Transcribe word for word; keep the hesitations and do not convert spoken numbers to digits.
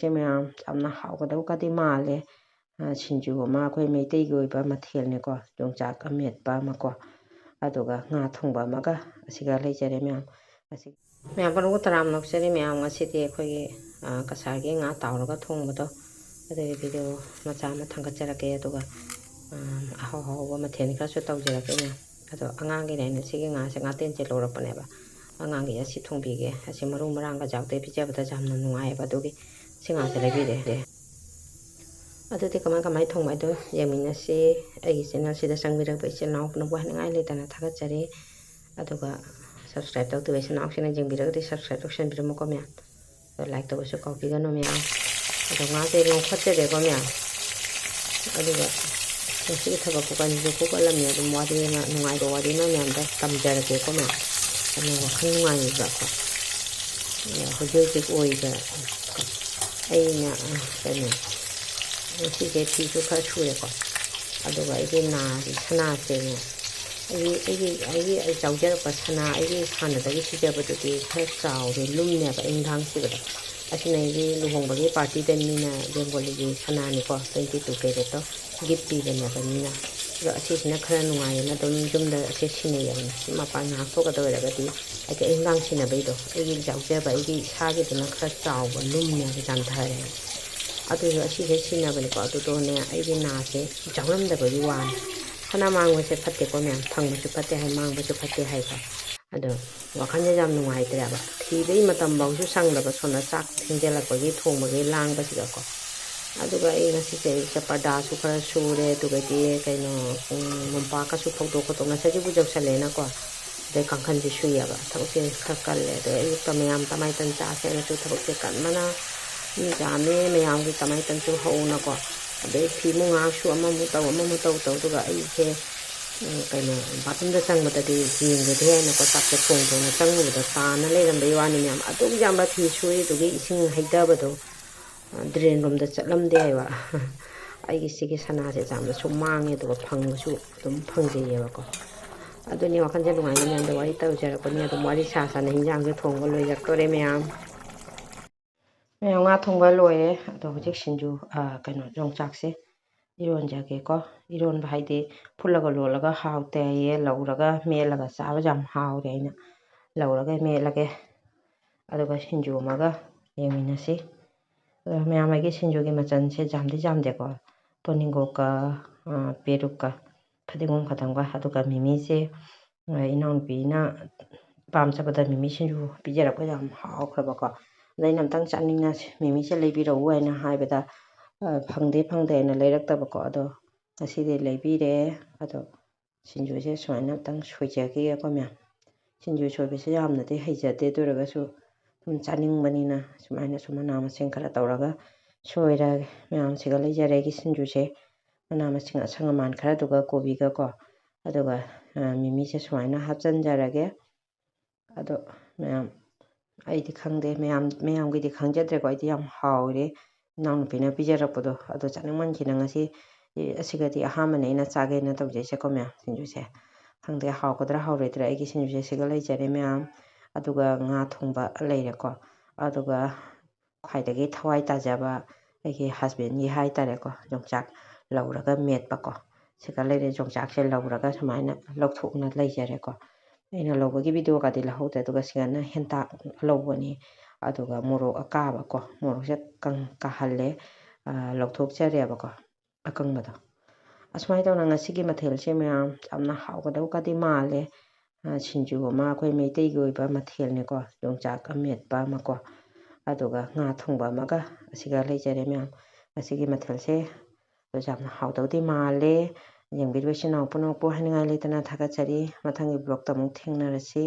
ꯁꯦ ꯃꯌꯥꯝ, ꯌꯥꯝꯅ ꯍꯥꯎꯒꯗꯧꯒꯗꯤ ꯃꯥꯜꯂꯦ꯫ ꯑ, ꯁꯤꯡꯖꯨ ꯑꯃ, ꯑꯩꯈꯣꯏ ꯃꯩꯇꯩꯒꯤ ꯑꯣꯏꯕ ꯃꯊꯦꯜꯅꯤꯀꯣ, ꯌꯣꯡꯆꯥꯛ ꯑꯃꯦꯠꯄ ꯑꯃꯀꯣ, ꯑꯗꯨꯒ ꯉꯥ ꯊꯣꯡꯕ ꯑꯃꯒ ꯑꯁꯤꯒ ꯂꯩꯖꯔꯦ ꯃꯌꯥꯝ꯫ ꯑꯁꯤ ꯃꯌꯥꯝ ꯄꯨꯝꯅꯃꯛꯄꯨ ꯇꯔꯥꯝꯅ ꯑꯣꯛꯆꯔꯤ꯫ ꯃꯌꯥꯝ, ꯉꯁꯤꯗꯤ ꯑꯩꯈꯣꯏꯒꯤ, ꯑ, ꯀꯁꯥꯔꯒꯤ ꯉꯥ ꯇꯥꯎꯔꯒ ꯊꯣꯡꯕꯗꯣ, ꯑꯗꯨꯒꯤ video ꯃꯆꯥ ꯑꯃ ꯊꯥꯡꯒꯠꯆꯔꯛꯀꯦ꯫ ꯑꯗꯨꯒ, ꯑ, ꯑꯍꯥꯎ ꯑꯍꯥꯎꯕ ꯃꯊꯦꯜ ꯈꯔꯁꯨ ꯇꯧꯖꯔꯛꯀꯦ ꯃꯌꯥꯝ꯫ ꯑꯗꯣ ꯑꯉꯥꯡꯒꯤꯅꯦꯅ ꯁꯤꯒꯤ ꯉꯥꯁꯦ, ꯉꯥꯇꯦꯟꯁꯦ ꯂꯧꯔꯛꯄꯅꯦꯕ꯫ ꯑꯉꯥꯡꯒꯤ ꯑꯁꯤ ꯊꯣꯡꯕꯤꯒꯦ꯫ ꯑꯁꯤ ꯃꯔꯨ ꯃꯔꯥꯡꯒ ꯌꯥꯎꯗꯦ, ꯄꯤꯖꯕꯗ ꯌꯥꯝꯅ ꯅꯨꯡꯉꯥꯏꯌꯦꯕ꯫ ꯑꯗꯨꯒꯤ ꯁꯤ ꯉꯥꯁꯦ ꯂꯩꯕꯤꯔꯦ꯫ ꯑꯗꯨꯗꯤ ꯀꯃꯥꯏ ꯀꯃꯥꯏ ꯊꯣꯡꯕ ꯍꯥꯏꯗꯣ ꯌꯦꯡꯃꯤꯟꯅꯁꯤ꯫ ꯑꯩꯒꯤ channelꯁꯤꯗ ꯆꯪꯕꯤꯔꯛꯄ ꯏꯆꯤꯜ ꯏꯅꯥꯎ ꯄꯨꯝꯅꯃꯛꯄꯨ ꯍꯥꯏꯅꯤꯡꯉꯥꯏ ꯂꯩꯇꯅ ꯊꯥꯒꯠꯆꯔꯤ꯫ ꯑꯗꯨꯒ subscribe ꯇꯧꯗꯕ ꯏꯆꯤꯜ ꯏꯅꯥꯎꯁꯤꯡꯅ ꯌꯦꯡꯕꯤꯔꯒꯗꯤ subscribe ꯇꯧꯁꯟꯕꯤꯔꯝꯃꯨꯀꯣ ꯃꯌꯥꯝ꯫ ꯑꯗꯣ like ꯇꯧꯕꯁꯨ ꯀꯥꯎꯕꯤꯒꯅꯨ ꯃꯌꯥꯝ꯫ ꯑꯗꯣ ꯉꯥꯁꯦ ꯉꯧꯈꯠꯆꯔꯦꯀꯣ ꯃꯌꯥꯝ꯫ ꯑꯗꯨꯒ ꯉꯁꯤꯒꯤ ꯊꯕꯛ ꯈꯨꯀꯟꯁꯤꯁꯨ ꯈꯨꯀꯜ ꯑꯃꯅꯤ꯫ ꯑꯗꯨꯝ ꯋꯥꯔꯤ ꯑꯃ, ꯅꯨꯡꯉꯥꯏꯕ ꯋꯥꯔꯤ ꯑꯃ ꯃꯌꯥꯝꯗ ꯇꯝꯖꯔꯒꯦꯀꯣ ꯃꯌꯥꯝ꯫ ꯑꯗꯨꯅ ꯋꯥꯈꯜ ꯅꯨꯡꯉꯥꯏꯕꯤꯕꯀꯣ꯫ ꯑꯗꯣ ꯍꯧꯖꯤꯛ ꯍꯧꯖꯤꯛ ꯑꯣꯏꯕ ꯑꯩꯅ, ꯑ, ꯀꯩꯅꯣ, ꯉꯁꯤꯁꯦ ꯐꯤꯁꯨ ꯈꯔ ꯁꯨꯔꯦꯀꯣ꯫ ꯑꯗꯨꯒ ꯑꯩꯒꯤ ꯅꯥꯒꯤ ꯁꯅꯥꯁꯦꯅꯦ, ꯑꯩꯒꯤ, ꯑꯩꯒꯤ, ꯑꯩꯒꯤ, ꯑꯩ ꯌꯥꯎꯖꯔꯛꯄ ꯁꯅꯥ, ꯑꯩꯒꯤ ꯍꯥꯟꯅꯗꯒꯤ ꯁꯤꯖꯕꯗꯨꯗꯤ ꯈꯔ ꯆꯥꯎꯔꯦ, ꯂꯨꯝꯃꯦꯕ ꯑꯩ ꯅꯨꯡꯗꯥꯡ ꯁꯤꯕꯗ꯫ ꯑꯁꯤꯅ ꯑꯩꯒꯤ ꯂꯨꯍꯣꯡꯕꯒꯤ partyꯗ ꯃꯤꯅ ꯕꯦꯡꯒꯣꯂꯤꯒꯤ ꯁꯅꯥꯅꯤꯀꯣ, twenty two caratꯇꯣ gift ꯄꯤꯕꯅꯦꯕ ꯃꯤꯅ꯫ ꯑꯗꯣ ꯑꯁꯤꯁꯤꯅ ꯈꯔ ꯅꯨꯡꯉꯥꯏꯌꯦꯅ ꯑꯗꯨꯝ ꯌꯨꯝꯗ ꯑꯁꯤ ꯁꯤꯟꯅꯩꯌꯦꯕ꯫ ꯃꯄꯥꯟ ꯉꯥꯏꯍꯥꯛ ꯊꯣꯛꯀꯗꯧꯔꯒꯗꯤ ꯍꯥꯏꯗꯤ ꯑꯩ ꯅꯨꯡꯗꯥꯡ ꯁꯤꯟꯅꯕꯩꯗꯣ, ꯑꯩꯒꯤ ꯌꯥꯎꯖꯕ ꯑꯩꯒꯤ ꯏꯁꯥꯒꯤꯗꯨꯅ ꯈꯔ ꯆꯥꯎꯕ, ꯂꯨꯝꯃꯦꯕ, ꯌꯥꯝꯊꯔꯦꯕ꯫ ꯑꯗꯨꯁꯨ ꯑꯁꯤꯁꯦ ꯁꯤꯟꯅꯕꯅꯤꯀꯣ꯫ ꯑꯗꯨꯗꯣꯅꯦ, ꯑꯩꯒꯤ ꯅꯥꯁꯦ ꯌꯥꯎꯔꯝꯗꯕꯒꯤ ꯋꯥꯅꯤ꯫ ꯁꯅꯥ ꯃꯥꯡꯕꯁꯦ ꯐꯠꯇꯦꯀꯣ ꯃꯌꯥꯝ, ꯐꯪꯕꯁꯨ ꯐꯠꯇꯦ ꯍꯥꯏ, ꯃꯥꯡꯕꯁꯨ ꯐꯠꯇꯦ ꯍꯥꯏꯀꯣ꯫ ꯑꯗꯣ ꯋꯥꯈꯜꯁꯦ ꯌꯥꯝ ꯅꯨꯡꯉꯥꯏꯇ꯭ꯔꯦꯕ, ꯊꯤꯕꯒꯤ ꯃꯇꯝꯐꯥꯎꯁꯨ ꯁꯪꯗꯕ, ꯁꯣꯝꯗ ꯆꯥꯛ ꯊꯦꯡꯖꯤꯜꯂꯛꯄꯒꯤ, ꯊꯣꯡꯕꯒꯤ, ꯂꯥꯡꯕꯁꯤꯗꯀꯣ꯫ ꯑꯗꯨꯒ ꯑꯩ ꯉꯁꯤꯁꯦ ꯑꯩꯁꯦ ꯄꯔꯗꯥꯁꯨ ꯈꯔ ꯁꯨꯔꯦ, ꯑꯗꯨꯒꯗꯤ ꯀꯩꯅꯣ, ꯎꯝ, ꯃꯣꯝꯄꯥꯛꯀꯁꯨ ꯐꯧꯗꯣꯛ ꯈꯣꯠꯇꯣꯛ, ꯉꯁꯥꯏꯁꯨ ꯏꯔꯨꯖꯧꯁꯜꯂꯦꯅꯀꯣ꯫ ꯑꯗꯩ ꯀꯥꯡꯈꯟꯁꯨ ꯁꯨꯏꯌꯦꯕ꯫ ꯊꯕꯛꯁꯦ ꯈꯔ ꯀꯜꯂꯦ꯫ ꯑꯗꯩ ꯑꯌꯨꯛꯇ ꯃꯌꯥꯝ ꯇꯃꯥꯏꯇꯟ ꯆꯥꯁꯦꯅꯁꯨ ꯊꯕꯛꯁꯦ ꯀꯟꯕꯅ, ꯃꯤ ꯌꯥꯝꯃꯦ, ꯃꯌꯥꯝꯒꯤ ꯇꯃꯥꯏꯇꯟꯁꯨ ꯍꯧꯅꯀꯣ꯫ ꯑꯗꯩ ꯐꯤ ꯑꯃꯨꯛ ꯉꯥꯏꯍꯥꯛ ꯁꯨ, ꯑꯃꯃꯨꯛ ꯇꯧ, ꯑꯃꯃꯨꯛ ꯇꯧ, ꯇꯧ, ꯑꯗꯨꯒ ꯑꯩꯁꯦ, ꯎꯝ, ꯀꯩꯅꯣ, bathroomꯗ ꯆꯪꯕꯗꯗꯤ ꯌꯦꯡꯒꯦꯗꯤ ꯍꯥꯏꯅꯀꯣ, ꯆꯥꯛꯁꯦ ꯊꯣꯡ ꯊꯣꯡꯅ ꯆꯪꯉꯨꯕꯗ ꯇꯥꯅ ꯂꯩꯔꯝꯕꯩ ꯋꯥꯅꯤ ꯃꯌꯥꯝ꯫ ꯑꯗꯨꯛ ꯌꯥꯝꯕ ꯐꯤ ꯁꯨꯏ, ꯑꯗꯨꯒꯤ ꯏꯁꯤꯡ ꯍꯩꯊꯕꯗꯣ, ꯑ, drain ꯔꯣꯝꯗ ꯆꯠꯂꯝꯗꯦ ꯍꯥꯏꯕ꯫ ꯑꯩꯒꯤ ꯁꯤꯒꯤ ꯁꯅꯥꯁꯦ ꯌꯥꯝꯅꯁꯨ ꯃꯥꯡꯉꯦ, ꯑꯗꯨꯒ ꯐꯪꯕꯁꯨ ꯑꯗꯨꯝ ꯐꯪꯖꯩꯌꯦꯕꯀꯣ꯫ ꯑꯗꯨꯅꯤ ꯋꯥꯈꯜꯁꯦ ꯅꯨꯡꯉꯥꯏꯅ ꯃꯌꯥꯝꯗ ꯋꯥꯔꯤ ꯇꯧꯖꯔꯛꯄꯅꯤ꯫ ꯑꯗꯨꯝ ꯋꯥꯔꯤ ꯁꯥ ꯁꯥꯅ ꯍꯤꯟꯖꯥꯡꯁꯦ ꯊꯣꯡꯕ ꯂꯣꯏꯔꯛꯇꯣꯔꯦ ꯃꯌꯥꯝ꯫ ꯃꯌꯥꯝ, ꯉꯥ ꯊꯣꯡꯕ ꯂꯣꯏꯔꯦ꯫ ꯑꯗꯣ ꯍꯧꯖꯤꯛ ꯁꯤꯡꯖꯨ, ꯑ, ꯀꯩꯅꯣ, ꯌꯣꯡꯆꯥꯛꯁꯦ ꯏꯔꯣꯟꯖꯒꯦꯀꯣ꯫ ꯏꯔꯣꯟꯕ ꯍꯥꯏꯗꯤ ꯐꯨꯠꯂꯒ ꯂꯣꯜꯂꯒ ꯍꯥꯎꯇꯦ ꯍꯥꯏꯌꯦ, ꯂꯧꯔꯒ ꯃꯦꯠꯂꯒ ꯆꯥꯕꯁꯦ ꯌꯥꯝ ꯍꯥꯎꯔꯦ꯫ ꯑꯩꯅ ꯂꯧꯔꯒ ꯃꯦꯠꯂꯒꯦ, ꯑꯗꯨꯒ ꯁꯤꯡꯖꯨ ꯑꯃꯒ ꯌꯦꯡꯃꯤꯟꯅꯁꯤ꯫ ꯑꯗꯣ ꯃꯌꯥꯝ, ꯑꯩꯒꯤ ꯁꯤꯡꯖꯨꯒꯤ ꯃꯆꯜꯁꯦ ꯌꯥꯝꯗꯤ ꯌꯥꯝꯗꯦꯀꯣ꯫ ꯇꯣꯅꯤꯡꯀꯣꯛꯀ, ꯑ, ꯄꯦꯔꯨꯛꯀ, ꯐꯗꯤꯒꯣꯝ ꯈꯛꯇꯪꯒ, ꯑꯗꯨꯒ ꯃꯤꯃꯤꯁꯦ, ꯑ, ꯏꯅꯥꯎꯅꯨꯄꯤꯅ ꯄꯥꯝꯖꯕꯗ ꯃꯤꯃꯤ ꯁꯤꯡꯖꯨ ꯄꯤꯖꯔꯛꯄ, ꯌꯥꯝ ꯍꯥꯎꯈ꯭ꯔꯕꯀꯣ꯫ ꯑꯗ ꯑꯩꯅ ꯑꯝꯇꯪ ꯆꯥꯅꯤꯡꯅ ꯃꯤꯃꯤꯁꯦ ꯂꯩꯕꯤꯔꯛꯎ ꯍꯥꯏꯅ ꯍꯥꯏꯕꯗ, ꯑ, ꯐꯪꯗꯦ ꯐꯪꯗꯦ ꯍꯥꯏꯅ ꯂꯩꯔꯛꯇꯕꯀꯣ꯫ ꯑꯗꯣ ꯉꯁꯤꯗꯤ ꯂꯩꯕꯤꯔꯦ꯫ ꯑꯗꯣ ꯁꯤꯡꯖꯨꯁꯦ ꯁꯨꯃꯥꯏꯅ ꯑꯝꯇꯪ ꯁꯣꯏꯖꯈꯤꯒꯦꯀꯣ ꯃꯌꯥꯝ꯫ ꯁꯤꯡꯖꯨ ꯁꯣꯏꯕꯁꯦ ꯌꯥꯝꯅꯗꯤ ꯍꯩꯖꯗꯦ, ꯑꯗꯨ ꯑꯣꯏꯔꯒꯁꯨ ꯁꯨꯝ ꯆꯥꯅꯤꯡꯕꯅꯤꯅ ꯁꯨꯃꯥꯏꯅ ꯁꯨꯝ ꯃꯅꯥ ꯃꯁꯤꯡ ꯈꯔ ꯇꯧꯔꯒ ꯁꯣꯏꯔꯒꯦ꯫ ꯃꯌꯥꯝꯁꯤꯒ ꯂꯩꯖꯔꯦ ꯑꯩꯒꯤ ꯁꯤꯡꯖꯨꯁꯦ꯫ ꯃꯅꯥ ꯃꯁꯤꯡ ꯑꯁꯪ ꯑꯃꯥꯟ ꯈꯔꯗꯨꯒ ꯀꯣꯕꯤꯒꯀꯣ, ꯑꯗꯨꯒ, ꯑ, ꯃꯤꯃꯤꯁꯦ ꯁꯨꯃꯥꯏꯅ ꯍꯥꯞꯆꯤꯟꯖꯔꯒꯦ꯫ ꯑꯗꯣ ꯃꯌꯥꯝ, ꯑꯩꯗꯤ ꯈꯪꯗꯦ, ꯃꯌꯥꯝ, ꯃꯌꯥꯝꯒꯤꯗꯤ ꯈꯪꯖꯗ꯭ꯔꯦꯀꯣ꯫ ꯑꯩꯗꯤ ꯌꯥꯝ ꯍꯥꯎꯔꯦ ꯏꯅꯥꯎꯅꯨꯄꯤꯅ ꯄꯤꯖꯔꯛꯄꯗꯣ꯫ ꯑꯗꯣ ꯆꯥꯅꯤꯡꯃꯟꯈꯤꯗꯅ ꯉꯁꯤ, ꯑꯦ, ꯑꯁꯤꯒꯗꯤ ꯑꯍꯥꯟꯕꯅꯦ ꯑꯩꯅ ꯆꯥꯒꯦꯅ ꯇꯧꯖꯩꯁꯦꯀꯣ ꯃꯌꯥꯝ, ꯁꯤꯡꯖꯨꯁꯦ꯫ ꯈꯪꯗꯦ ꯍꯥꯎꯒꯗ꯭ꯔꯥ ꯍꯥꯎꯔꯣꯏꯗ꯭ꯔꯥ ꯑꯩꯒꯤ ꯁꯤꯡꯖꯨꯁꯦ꯫ ꯁꯤꯒ ꯂꯩꯖꯔꯦ ꯃꯌꯥꯝ꯫ ꯑꯗꯨꯒ ꯉꯥ ꯊꯣꯡꯕ ꯂꯩꯔꯦꯀꯣ꯫ ꯑꯗꯨꯒ ꯈ꯭ꯋꯥꯏꯗꯒꯤ ꯊꯋꯥꯏ ꯇꯥꯖꯕ ꯑꯩꯒꯤ husbandꯒꯤ ꯍꯥꯏꯇꯥꯔꯦꯀꯣ, ꯌꯣꯡꯆꯥꯛ ꯂꯧꯔꯒ ꯃꯦꯠꯄꯀꯣ꯫ ꯁꯤꯒ ꯂꯩꯔꯦ, ꯌꯣꯡꯆꯥꯛꯁꯦ ꯂꯧꯔꯒ ꯁꯨꯃꯥꯏꯅ ꯂꯧꯊꯣꯛꯅ ꯂꯩꯖꯔꯦꯀꯣ꯫ ꯑꯩꯅ ꯂꯧꯕꯒꯤ videoꯒꯗꯤ ꯂꯧꯍꯧꯗ꯭ꯔꯦ꯫ ꯑꯗꯨꯒ ꯁꯤꯒꯅ ꯍꯦꯟꯇꯥꯛ ꯂꯧꯕꯅꯤ꯫ ꯑꯗꯨꯒ ꯃꯣꯔꯣꯛ ꯑꯀꯥꯕꯀꯣ, ꯃꯣꯔꯣꯛꯁꯦ ꯀꯪ-, ꯀꯥꯍꯜꯂꯦ, ꯑ, ꯂꯧꯊꯣꯛꯆꯔꯦꯕꯀꯣ, ꯑꯀꯪꯕꯗꯣ꯫ ꯑꯁꯨꯃꯥꯏꯅ ꯇꯧꯅ ꯉꯁꯤꯒꯤ ꯃꯊꯦꯜꯁꯦ ꯃꯌꯥꯝ ꯌꯥꯝꯅ ꯍꯥꯎꯒꯗꯧꯒꯗꯤ ꯃꯥꯜꯂꯦ꯫ ꯑ, ꯁꯤꯡꯖꯨ ꯑꯃ, ꯑꯩꯈꯣꯏ ꯃꯩꯇꯩꯒꯤ ꯑꯣꯏꯕ ꯃꯊꯦꯜꯅꯤꯀꯣ, ꯌꯣꯡꯆꯥꯛ ꯑꯃꯦꯠꯄ ꯑꯃꯀꯣ, ꯑꯗꯨꯒ ꯉꯥ ꯊꯣꯡꯕ ꯑꯃꯒ ꯑꯁꯤꯒ ꯂꯩꯖꯔꯦ ꯃꯌꯥꯝ꯫ ꯉꯁꯤꯒꯤ ꯃꯊꯦꯜꯁꯦ ꯑꯗꯨ ꯌꯥꯝꯅ ꯍꯥꯎꯗꯧꯗꯤ ꯃꯥꯜꯂꯦ꯫ ꯌꯦꯡꯕꯤꯔꯤꯕ ꯏꯆꯤꯟ ꯏꯅꯥꯎ ꯄꯨꯝꯅꯃꯛꯄꯨ ꯍꯥꯏꯅꯤꯡꯉꯥꯏ ꯂꯩꯇꯅ ꯊꯥꯒꯠꯆꯔꯤ꯫ ꯃꯊꯪꯒꯤ vlogꯇ ꯑꯃꯨꯛ ꯊꯦꯡꯅꯔꯁꯤ꯫